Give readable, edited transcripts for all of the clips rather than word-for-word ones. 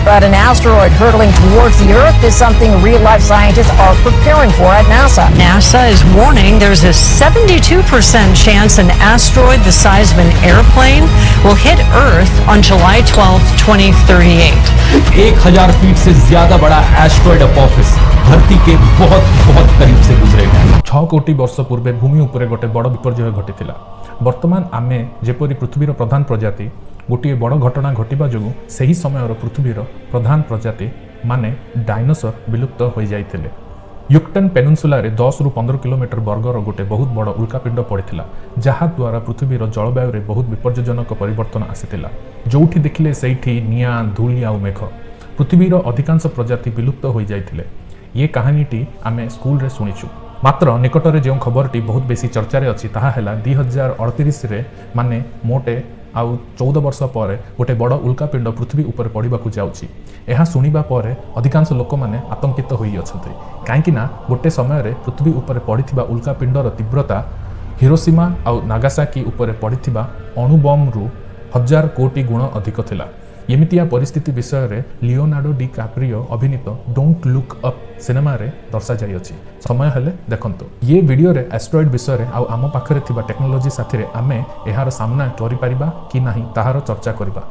But an asteroid hurtling towards the Earth is something real-life scientists are preparing for at NASA. NASA is warning there's a 72% chance an asteroid the size of an airplane will hit Earth on July 12, 2038. 1000 feet से ज्यादा बड़ा asteroid Apophis धरती के बहुत बहुत करीब से गुजरेगा। 6 କୋଟି ବର୍ଷ ପୂର୍ବେ ଭୂମି ଉପରେ ଗୋଟେ ବଡ଼ ବିପର୍ଯ୍ୟୟ ଘଟିଥିଲା। ବର୍ତ୍ତମାନ ଆମେ ଯେପରି ପୃଥିବୀର ପ୍ରଧାନ ପ୍ରଜାତି, ଗୋଟିଏ ବଡ଼ ଘଟଣା ଘଟିବା ଯୋଗୁଁ ସେହି ସମୟର ପୃଥିବୀର ପ୍ରଧାନ ପ୍ରଜାତି ମାନେ ଡାଇନୋସର ବିଲୁପ୍ତ ହୋଇଯାଇଥିଲେ। ୟୁକଟନ୍ ପେନିନସୁଲାରେ 10ରୁ 15 କିଲୋମିଟର ବର୍ଗର ଗୋଟେ ବହୁତ ବଡ଼ ଉଲ୍କାପିଣ୍ଡ ପଡ଼ିଥିଲା, ଯାହାଦ୍ୱାରା ପୃଥିବୀର ଜଳବାୟୁରେ ବହୁତ ବିପର୍ଯ୍ୟୟଜନକ ପରିବର୍ତ୍ତନ ଆସିଥିଲା। ଯୋଉଠି ଦେଖିଲେ ସେଇଠି ନିଆଁ, ଧୂଳି ଆଉ ମେଘ। ପୃଥିବୀର ଅଧିକାଂଶ ପ୍ରଜାତି ବିଲୁପ୍ତ ହୋଇଯାଇଥିଲେ। ଇଏ କାହାଣୀଟି ଆମେ ସ୍କୁଲରେ ଶୁଣିଛୁ। ମାତ୍ର ନିକଟରେ ଯେଉଁ ଖବରଟି ବହୁତ ବେଶୀ ଚର୍ଚ୍ଚାରେ ଅଛି, ତାହା ହେଲା 2038ରେ, ମାନେ ମୋଟେ ଆଉ 14 ବର୍ଷ ପରେ ଗୋଟେ ବଡ଼ ଉଲ୍କାପିଣ୍ଡ ପୃଥିବୀ ଉପରେ ପଡ଼ିବାକୁ ଯାଉଛି। ଏହା ଶୁଣିବା ପରେ ଅଧିକାଂଶ ଲୋକମାନେ ଆତଙ୍କିତ ହୋଇଅଛନ୍ତି, କାହିଁକି ନା ଗୋଟେ ସମୟରେ ପୃଥିବୀ ଉପରେ ପଡ଼ିଥିବା ଉଲ୍କାପିଣ୍ଡର ତୀବ୍ରତା ହିରୋସୀମା ଆଉ ନାଗାସାକି ଉପରେ ପଡ଼ିଥିବା ଅଣୁବମ୍ରୁ 1000 କୋଟି ଗୁଣ ଅଧିକ ଥିଲା। ଏମିତିଆ ପରିସ୍ଥିତି ବିଷୟରେ ଲିଓନାର୍ଡୋ ଡି କାପ୍ରିଓ ଅଭିନୀତ don't look up ସିନେମାରେ ଦର୍ଶାଯାଇଅଛି। ସମୟ ହେଲେ ଦେଖନ୍ତୁ। ଇଏ ଭିଡ଼ିଓରେ ଆଷ୍ଟ୍ରଏଡ୍ ବିଷୟରେ ଆଉ ଆମ ପାଖରେ ଥିବା ଟେକ୍ନୋଲୋଜି ସାଥିରେ ଆମେ ଏହାର ସାମ୍ନା କରିପାରିବା କି ନାହିଁ, ତାହାର ଚର୍ଚ୍ଚା କରିବା।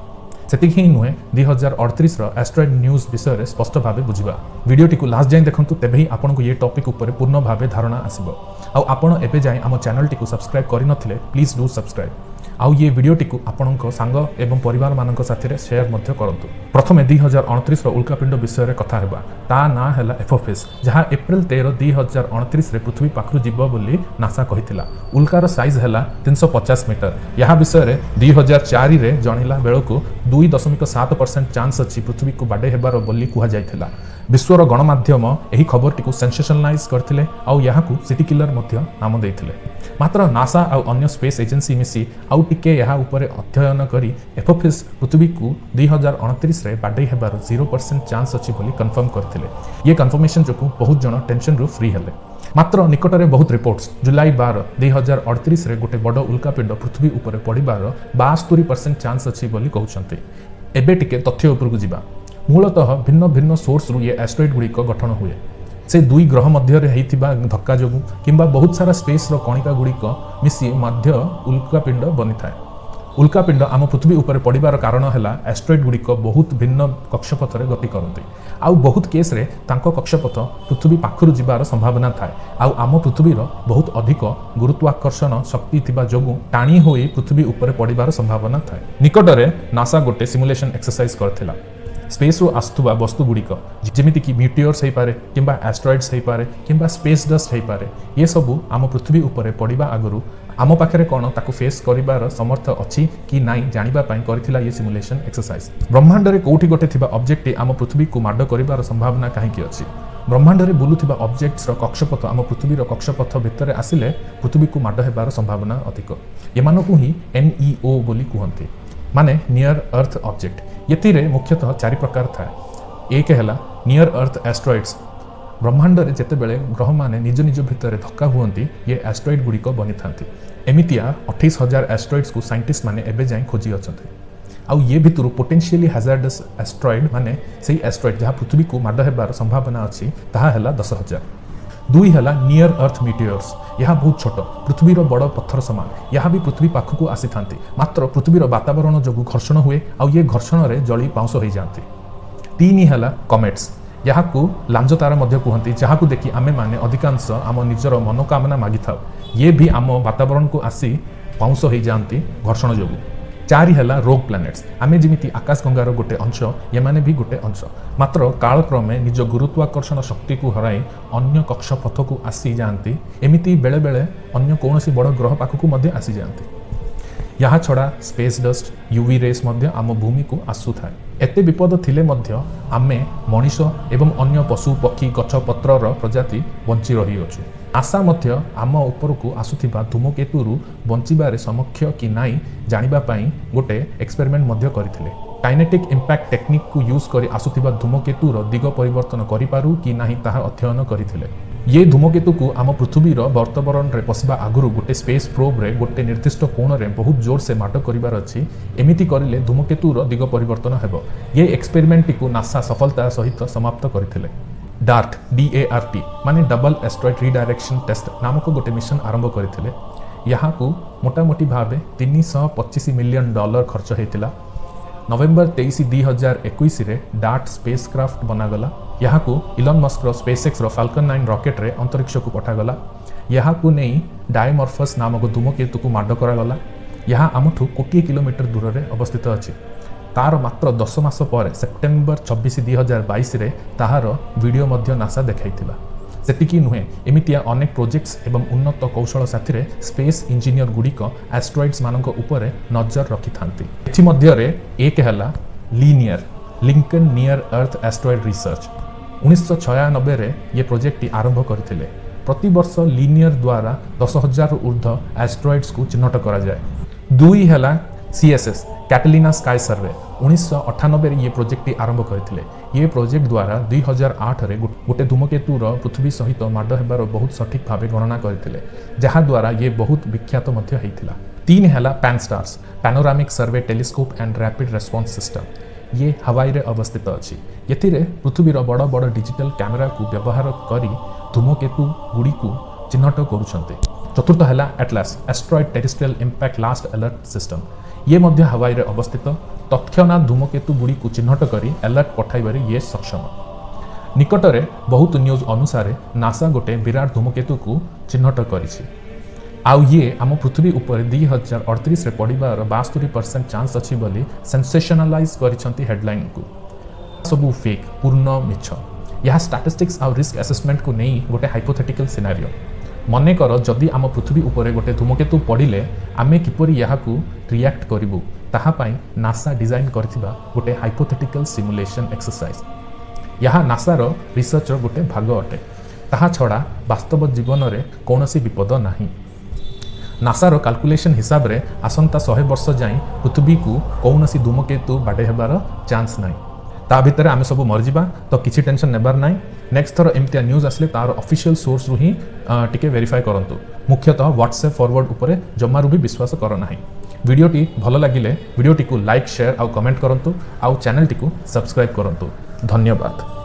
ସେତିକି ହିଁ ନୁହେଁ, 2038ର ଆଷ୍ଟ୍ରଏଡ୍ ନ୍ୟୁଜ୍ ବିଷୟରେ ସ୍ପଷ୍ଟ ଭାବେ ବୁଝିବା। ଭିଡ଼ିଓଟିକୁ ଲାଷ୍ଟ ଯାଏଁ ଦେଖନ୍ତୁ, ତେବେ ହିଁ ଆପଣଙ୍କୁ ଇଏ ଟପିକ୍ ଉପରେ ପୂର୍ଣ୍ଣ ଭାବେ ଧାରଣା ଆସିବ। ଆଉ ଆପଣ ଏବେ ଯାଏଁ ଆମ ଚ୍ୟାନେଲଟିକୁ ସବସ୍କ୍ରାଇବ୍ କରିନଥିଲେ, ପ୍ଲିଜ୍ do subscribe. ଆଉ ଇଏ ଭିଡ଼ିଓଟିକୁ ଆପଣଙ୍କ ସାଙ୍ଗ ଏବଂ ପରିବାରମାନଙ୍କ ସାଥିରେ ସେୟାର ମଧ୍ୟ କରନ୍ତୁ। ପ୍ରଥମେ 2029ର ଉଲ୍କାପିଣ୍ଡ ବିଷୟରେ କଥା ହେବା। ତା ନାଁ ହେଲା ଏପୋଫିସ୍, ଯାହା ଏପ୍ରିଲ 13, 2029ରେ ପୃଥିବୀ ପାଖରୁ ଯିବ ବୋଲି ନାସା କହିଥିଲା। ଉଲ୍କାର ସାଇଜ୍ ହେଲା 350 ମିଟର। ଏହା ବିଷୟରେ 2004ରେ ଜଣିଲା ବେଳକୁ 2.7% ଚାନ୍ସ ଅଛି ପୃଥିବୀକୁ ବାଡ଼େଇ ହେବାର ବୋଲି କୁହାଯାଇଥିଲା। ବିଶ୍ୱର ଗଣମାଧ୍ୟମ ଏହି ଖବରଟିକୁ ସେନ୍ସେସନାଲାଇଜ୍ କରିଥିଲେ ଆଉ ଏହାକୁ ସିଟି କିଲର ମଧ୍ୟ ନାମ ଦେଇଥିଲେ। ମାତ୍ର ନାସା ଆଉ ଅନ୍ୟ ସ୍ପେସ୍ ଏଜେନ୍ସି ମିଶି ଆଉ ଟିକେ ଏହା ଉପରେ ଅଧ୍ୟୟନ କରି ଏପୋଫିସ୍ ପୃଥିବୀକୁ 2029ରେ ବାଡ଼େଇ ହେବାର 0% ଚାନ୍ସ ଅଛି ବୋଲି କନଫର୍ମ କରିଥିଲେ। ଇଏ କନଫର୍ମେସନ୍ ଯୋଗୁଁ ବହୁତ ଜଣ ଟେନସନରୁ ଫ୍ରି ହେଲେ। ମାତ୍ର ନିକଟରେ ବହୁତ ରିପୋର୍ଟସ୍ ଜୁଲାଇ 12, 2038ରେ ଗୋଟେ ବଡ଼ ଉଲ୍କାପିଣ୍ଡ ପୃଥିବୀ ଉପରେ ପଡ଼ିବାର 72% ଚାନ୍ସ ଅଛି ବୋଲି କହୁଛନ୍ତି। ଏବେ ଟିକେ ତଥ୍ୟ ଉପରକୁ ଯିବା। ମୂଳତଃ ଭିନ୍ନ ଭିନ୍ନ ସୋର୍ସରୁ ଇଏ ଆଷ୍ଟ୍ରଏଡ୍ ଗୁଡ଼ିକ ଗଠନ ହୁଏ। ସେ ଦୁଇ ଗ୍ରହ ମଧ୍ୟରେ ହେଇଥିବା ଧକ୍କା ଯୋଗୁଁ କିମ୍ବା ବହୁତ ସାରା ସ୍ପେସ୍ର କଣିକା ଗୁଡ଼ିକ ମିଶି ମଧ୍ୟ ଉଲ୍କାପିଣ୍ଡ ବନିଥାଏ। ଉଲ୍କାପିଣ୍ଡ ଆମ ପୃଥିବୀ ଉପରେ ପଡ଼ିବାର କାରଣ ହେଲା ଆଷ୍ଟ୍ରଏଡ୍ ଗୁଡ଼ିକ ବହୁତ ଭିନ୍ନ କକ୍ଷପଥରେ ଗତି କରନ୍ତି ଆଉ ବହୁତ କେସ୍ରେ ତାଙ୍କ କକ୍ଷପଥ ପୃଥିବୀ ପାଖରୁ ଯିବାର ସମ୍ଭାବନା ଥାଏ। ଆଉ ଆମ ପୃଥିବୀର ବହୁତ ଅଧିକ ଗୁରୁତ୍ୱାକର୍ଷଣ ଶକ୍ତି ଥିବା ଯୋଗୁଁ ଟାଣି ହୋଇ ପୃଥିବୀ ଉପରେ ପଡ଼ିବାର ସମ୍ଭାବନା ଥାଏ। ନିକଟରେ ନାସା ଗୋଟେ ସିମୁଲେସନ୍ ଏକ୍ସରସାଇଜ କରିଥିଲା। ସ୍ପେସ୍ରୁ ଆସୁଥିବା ବସ୍ତୁ ଗୁଡ଼ିକ, ଯେମିତିକି ମିଟିଓର୍ସ ହେଇପାରେ କିମ୍ବା ଆଷ୍ଟ୍ରଏଡ୍ସ ହେଇପାରେ କିମ୍ବା ସ୍ପେସ୍ ଡଷ୍ଟ ହେଇପାରେ, ଏସବୁ ଆମ ପୃଥିବୀ ଉପରେ ପଡ଼ିବା ଆଗରୁ ଆମ ପାଖରେ କ'ଣ ତାକୁ ଫେସ୍ କରିବାର ସମର୍ଥ ଅଛି କି ନାହିଁ, ଜାଣିବା ପାଇଁ କରିଥିଲା ଇଏ ସିମୁଲେସନ୍ ଏକ୍ସରସାଇଜ। ବ୍ରହ୍ମାଣ୍ଡରେ କୋଉଠି ଗୋଟେ ଥିବା ଅବଜେକ୍ଟଟି ଆମ ପୃଥିବୀକୁ ମାଡ଼ କରିବାର ସମ୍ଭାବନା କାହିଁକି ଅଛି? ବ୍ରହ୍ମାଣ୍ଡରେ ବୁଲୁଥିବା ଅବଜେକ୍ଟସର କକ୍ଷପଥ ଆମ ପୃଥିବୀର କକ୍ଷପଥ ଭିତରେ ଆସିଲେ ପୃଥିବୀକୁ ମାଡ଼ ହେବାର ସମ୍ଭାବନା ଅଧିକ। ଏମାନଙ୍କୁ ହିଁ ଏନ୍ଇଓ ବୋଲି କୁହନ୍ତି, ମାନେ ନିୟର ଅର୍ଥ ଅବଜେକ୍ଟ। ଏଥିରେ ମୁଖ୍ୟତଃ ଚାରି ପ୍ରକାର ଥାଏ। ଏକ ହେଲା ନିୟର ଅର୍ଥ ଆଷ୍ଟ୍ରଏଡ୍ସ। ବ୍ରହ୍ମାଣ୍ଡରେ ଯେତେବେଳେ ଗ୍ରହମାନେ ନିଜ ନିଜ ଭିତରେ ଧକ୍କା ହୁଅନ୍ତି, ଇଏ ଆଷ୍ଟ୍ରଏଡ୍ ଗୁଡ଼ିକ ବନିଥାନ୍ତି। ଏମିତିଆ 28,000 ଆଷ୍ଟ୍ରଏଡ୍ସକୁ ସାଇଣ୍ଟିଷ୍ଟମାନେ ଏବେ ଯାଏଁ ଖୋଜି ଅଛନ୍ତି। ଆଉ ଇଏ ଭିତରୁ ପୋଟେନ୍ସିଆଲି ହାଜାର୍ଡସ୍ ଆଷ୍ଟ୍ରଏଡ୍, ମାନେ ସେଇ ଆଷ୍ଟ୍ରଏଡ୍ ଯାହା ପୃଥିବୀକୁ ମାଡ଼ ହେବାର ସମ୍ଭାବନା ଅଛି, ତାହା ହେଲା 10,000। ଦୁଇ ହେଲା ନିୟର ଅର୍ଥ ମିଟିଓର୍ସ। ଏହା ବହୁତ ଛୋଟ, ପୃଥିବୀର ବଡ଼ ପଥର ସମାନ। ଏହା ବି ପୃଥିବୀ ପାଖକୁ ଆସିଥାନ୍ତି, ମାତ୍ର ପୃଥିବୀର ବାତାବରଣ ଯୋଗୁଁ ଘର୍ଷଣ ହୁଏ ଆଉ ଇଏ ଘର୍ଷଣରେ ଜଳି ପାଉଁଶ ହୋଇଯାଆନ୍ତି। ତିନି ହେଲା କମେଟ୍ସ। ଏହାକୁ ଲାଞ୍ଜ ତାରା ମଧ୍ୟ କୁହନ୍ତି, ଯାହାକୁ ଦେଖି ଆମେମାନେ ଅଧିକାଂଶ ଆମ ନିଜର ମନୋକାମନା ମାଗିଥାଉ। ଇଏ ବି ଆମ ବାତାବରଣକୁ ଆସି ପାଉଁଶ ହୋଇଯାଆନ୍ତି ଘର୍ଷଣ ଯୋଗୁଁ। ଚାରି ହେଲା ରୋଗ୍ ପ୍ଲାନେଟ୍ସ। ଆମେ ଯେମିତି ଆକାଶଗଙ୍ଗାର ଗୋଟେ ଅଂଶ, ଏମାନେ ବି ଗୋଟେ ଅଂଶ। ମାତ୍ର କାଳକ୍ରମେ ନିଜ ଗୁରୁତ୍ୱାକର୍ଷଣ ଶକ୍ତିକୁ ହରାଇ ଅନ୍ୟ କକ୍ଷପଥକୁ ଆସିଯାଆନ୍ତି। ଏମିତି ବେଳେବେଳେ ଅନ୍ୟ କୌଣସି ବଡ଼ ଗ୍ରହ ପାଖକୁ ମଧ୍ୟ ଆସିଯାଆନ୍ତି। ଏହା ଛଡ଼ା ସ୍ପେସ୍ ଡଷ୍ଟ, ୟୁଭି ରେସ୍ ମଧ୍ୟ ଆମ ଭୂମିକୁ ଆସୁଥାଏ। ଏତେ ବିପଦ ଥିଲେ ମଧ୍ୟ ଆମେ ମଣିଷ ଏବଂ ଅନ୍ୟ ପଶୁ, ପକ୍ଷୀ, ଗଛ ପତ୍ରର ପ୍ରଜାତି ବଞ୍ଚି ରହିଅଛୁ। ନାସା ମଧ୍ୟ ଆମ ଉପରକୁ ଆସୁଥିବା ଧୂମକେତୁରୁ ବଞ୍ଚିବାରେ ସକ୍ଷମ କି ନାହିଁ ଜାଣିବା ପାଇଁ ଗୋଟେ ଏକ୍ସପେରିମେଣ୍ଟ ମଧ୍ୟ କରିଥିଲେ। କାଇନେଟିକ୍ ଇମ୍ପାକ୍ଟ ଟେକ୍ନିକ୍କୁ ୟୁଜ୍ କରି ଆସୁଥିବା ଧୂମକେତୁର ଦିଗ ପରିବର୍ତ୍ତନ କରିପାରୁ କି ନାହିଁ, ତାହା ଅଧ୍ୟୟନ କରିଥିଲେ। ଇଏ ଧୂମକେତୁକୁ ଆମ ପୃଥିବୀର ବାତାବରଣରେ ପଶିବା ଆଗରୁ ଗୋଟେ ସ୍ପେସ୍ ପ୍ରୋବ୍ରେ ଗୋଟେ ନିର୍ଦ୍ଦିଷ୍ଟ କୋଣରେ ବହୁତ ଜୋରସେ ମାଡ଼ କରିବାର ଅଛି। ଏମିତି କରିଲେ ଧୂମକେତୁର ଦିଗ ପରିବର୍ତ୍ତନ ହେବ। ଇଏ ଏକ୍ସପେରିମେଣ୍ଟଟିକୁ ନାସା ସଫଳତା ସହିତ ସମାପ୍ତ କରିଥିଲେ। ଡାର୍ଟ, ଡିଏଆରଟି ମାନେ ଡବଲ ଆଷ୍ଟ୍ରଏଡ୍ ରିଡାଇରେକ୍ସନ୍ ଟେଷ୍ଟ ନାମକ ଗୋଟେ ମିଶନ ଆରମ୍ଭ କରିଥିଲେ। ଏହାକୁ ମୋଟାମୋଟି ଭାବେ 325 ମିଲିୟନ ଡଲାର ଖର୍ଚ୍ଚ ହୋଇଥିଲା। ନଭେମ୍ବର 23, 2021ରେ ଡାର୍ଟ ସ୍ପେସ୍ କ୍ରାଫ୍ଟ ବନାଗଲା। ଏହାକୁ ଇଲନ୍ ମସ୍କର ସ୍ପେସ୍ ଏକ୍ସର ଫାଲକନ୍ 9 ରକେଟ୍ରେ ଅନ୍ତରୀକ୍ଷକୁ ପଠାଗଲା। ଏହାକୁ ନେଇ ଡାଇମର୍ଫସ୍ ନାମକ ଧୂମକେତୁକୁ ମାଡ଼ କରାଗଲା। ଏହା ଆମଠୁ 1 କୋଟି କିଲୋମିଟର ଦୂରରେ ଅବସ୍ଥିତ ଅଛି। ତାର ମାତ୍ର 10 ମାସ ପରେ ସେପ୍ଟେମ୍ବର 26, 2022ରେ ତାହାର ଭିଡ଼ିଓ ମଧ୍ୟ ନାସା ଦେଖାଇଥିଲା। ସେତିକି ନୁହେଁ, ଏମିତିଆ ଅନେକ ପ୍ରୋଜେକ୍ଟସ୍ ଏବଂ ଉନ୍ନତ କୌଶଳ ସାଥିରେ ସ୍ପେସ୍ ଇଞ୍ଜିନିୟର ଗୁଡ଼ିକ ଆଷ୍ଟ୍ରଏଡ୍ସ ମାନଙ୍କ ଉପରେ ନଜର ରଖିଥାନ୍ତି। ଏଥିମଧ୍ୟରେ ଏକ ହେଲା Linear, Lincoln Near Earth Asteroid Research। 1996ରେ ଇଏ ପ୍ରୋଜେକ୍ଟଟି ଆରମ୍ଭ କରିଥିଲେ। ପ୍ରତିବର୍ଷ ଲିନିୟର ଦ୍ୱାରା 10,000ରୁ ଉର୍ଦ୍ଧ୍ୱ ଆଷ୍ଟ୍ରଏଡ୍ସକୁ ଚିହ୍ନଟ କରାଯାଏ। ଦୁଇ ହେଲା ସିଏସ୍ଏସ୍, କ୍ୟାଟଲିନା ସ୍କାଏ ସର୍ଭେ। 1998ରେ ଇଏ ପ୍ରୋଜେକ୍ଟଟି ଆରମ୍ଭ କରିଥିଲେ। ଇଏ ପ୍ରୋଜେକ୍ଟ ଦ୍ୱାରା 2008ରେ ଗୋଟେ ଧୂମକେତୁର ପୃଥିବୀ ସହିତ ମାଡ଼ ହେବାର ବହୁତ ସଠିକ୍ ଭାବେ ଗଣନା କରିଥିଲେ, ଯାହାଦ୍ୱାରା ଇଏ ବହୁତ ବିଖ୍ୟାତ ମଧ୍ୟ ହେଇଥିଲା। ତିନି ହେଲା ପାନଷ୍ଟାର୍ସ, Panoramic Survey Telescope and Rapid Response System। ଇଏ ହାୱାଇରେ ଅବସ୍ଥିତ ଅଛି। ଏଥିରେ ପୃଥିବୀର ବଡ଼ ବଡ଼ ଡିଜିଟାଲ କ୍ୟାମେରାକୁ ବ୍ୟବହାର କରି ଧୂମକେତୁ ଗୁଡ଼ିକୁ ଚିହ୍ନଟ କରୁଛନ୍ତି। ଚତୁର୍ଥ ହେଲା Atlas, Asteroid Terrestrial Impact Last Alert System। ଇଏ ମଧ୍ୟ ହାୱାଇରେ ଅବସ୍ଥିତ। ତତ୍କ୍ଷଣାତ୍ ଧୂମକେତୁ ଗୁଡ଼ିକୁ ଚିହ୍ନଟ କରି ଆଲର୍ଟ ପଠାଇବାରେ ଇଏ ସକ୍ଷମ। ନିକଟରେ ବହୁତ ନ୍ୟୁଜ୍ ଅନୁସାରେ ନାସା ଗୋଟେ ବିରାଟ ଧୂମକେତୁକୁ ଚିହ୍ନଟ କରିଛି। ଆଉ ଇଏ ଆମ ପୃଥିବୀ ଉପରେ 2038ରେ ପଡ଼ିବାର 72% ଚାନ୍ସ ଅଛି ବୋଲି ସେନ୍ସେସନାଲାଇଜ୍ କରିଛନ୍ତି ହେଡ଼ଲାଇନ୍କୁ। ସବୁ ଫେକ୍, ପୂର୍ଣ୍ଣ ମିଛ। ଏହା ଷ୍ଟାଟିଷ୍ଟିକ୍ସ ଆଉ ରିସ୍କ ଆସେସମେଣ୍ଟକୁ ନେଇ ଗୋଟେ ହାଇପୋଥେଟିକାଲ ସିନାରିଓ। ମନେକର ଯଦି ଆମ ପୃଥିବୀ ଉପରେ ଗୋଟେ ଧୂମକେତୁ ପଡ଼ିଲେ ଆମେ କିପରି ଏହାକୁ ରିଆକ୍ଟ କରିବୁ, ତାହା ପାଇଁ ନାସା ଡିଜାଇନ୍ କରିଥିବା ଗୋଟେ ହାଇପୋଥେଟିକାଲ ସିମୁଲେସନ୍ ଏକ୍ସରସାଇଜ୍। ଏହା ନାସାର ରିସର୍ଚ୍ଚର ଗୋଟେ ଭାଗ ଅଟେ। ତାହା ଛଡ଼ା ବାସ୍ତବ ଜୀବନରେ କୌଣସି ବିପଦ ନାହିଁ। ନାସାର କାଲକୁଲେସନ୍ ହିସାବରେ ଆସନ୍ତା 100 ବର୍ଷ ଯାଏଁ ପୃଥିବୀକୁ କୌଣସି ଧୂମକେତୁ ବାଡ଼େଇ ହେବାର ଚାନ୍ସ ନାହିଁ। ତା ଭିତରେ ଆମେ ସବୁ ମରିଯିବା, ତ କିଛି ଟେନସନ୍ ନେବାର ନାହିଁ। ନେକ୍ସଟ ଥର ଏମିତିଆ ନ୍ୟୁଜ୍ ଆସିଲେ ତାର ଅଫିସିଆଲ ସୋର୍ସରୁ ହିଁ ଟିକେ ଭେରିଫାଏ କରନ୍ତୁ। ମୁଖ୍ୟତଃ ହ୍ୱାଟ୍ସଆପ୍ ଫରୱାର୍ଡ଼ ଉପରେ ଜମାରୁ ବି ବିଶ୍ୱାସ କର ନାହିଁ। ଭିଡ଼ିଓଟି ଭଲ ଲାଗିଲେ ଭିଡ଼ିଓଟିକୁ ଲାଇକ୍, ସେୟାର ଆଉ କମେଣ୍ଟ କରନ୍ତୁ ଆଉ ଚ୍ୟାନେଲଟିକୁ ସବସ୍କ୍ରାଇବ୍ କରନ୍ତୁ। ଧନ୍ୟବାଦ।